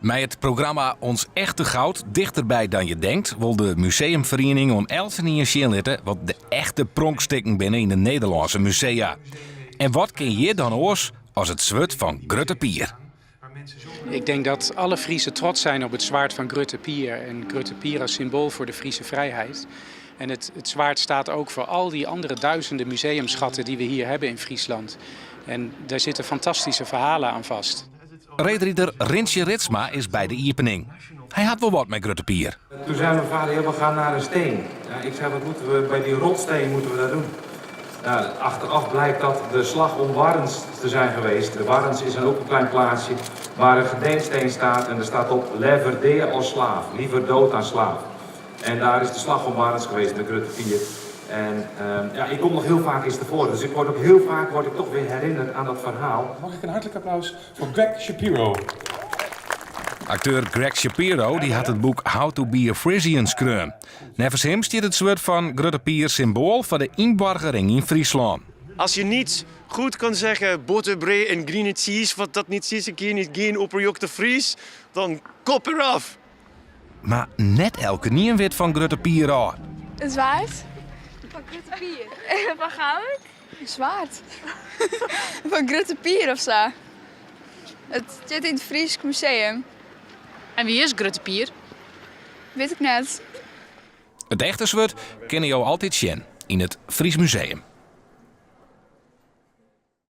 Mei it programma Ons Echte Goud, Dichterbij dan je denkt wol de museumferiening oan eltsenien sjen litte wat de echte pronkstikken binne yn de Nederlânske musea. En wat kin hjir dan oars as it swurd fan Grutte Pier? Ik denk dat alle Friezen trots zijn op het zwaard van Grutte Pier. En Grutte Pier als symbool voor de Friese vrijheid. En het zwaard staat ook voor al die andere duizenden museumschatten die we hier hebben in Friesland. En daar zitten fantastische verhalen aan vast. Reedrider Rintje Ritsma is by de iepening. Hy hat wol wat mei Grutte Pier. Toen zei mijn vader, ja, we gaan naar een steen. Ja, ik zei, wat moeten we bij die rotsteen moeten we daar doen? Nou, achteraf blijkt dat de slag om Warns te zijn geweest. De Warns is een ook een klein plaatsje waar een gedenksteen staat en er staat op lever dea as slaaf, liever dood dan slaaf. En daar is de slag om Warns geweest met Grutte Pier. En ja, ik kom nog heel vaak eens tevoren, dus ik word ook heel vaak word ik toch weer herinnerd aan dat verhaal. Mag ik een hartelijk applaus voor Greg Shapiro. Akteur Greg Shapiro die hat it boek How to be a Frisian skreaun. Neffens him stiet it swurd fan Grutte Pier symboal foar de ynboargering yn Fryslân. Als je niet goed kan zeggen botterbree en griene cheese, wat dat niet is, een keer niet geen opperjokte Fries, dan kop eraf. Mar net elkenien wit fan Grutte Pier ôf. In zwaard. Fan Grutte Pier. Fan goud. In zwaard. Fan Grutte Pier of sa. It stiet yn it Frysk Museum. En wie is Grutte Pier? Wit ik net. It echte swurd kinne jo altyd sjen yn it Fries Museum.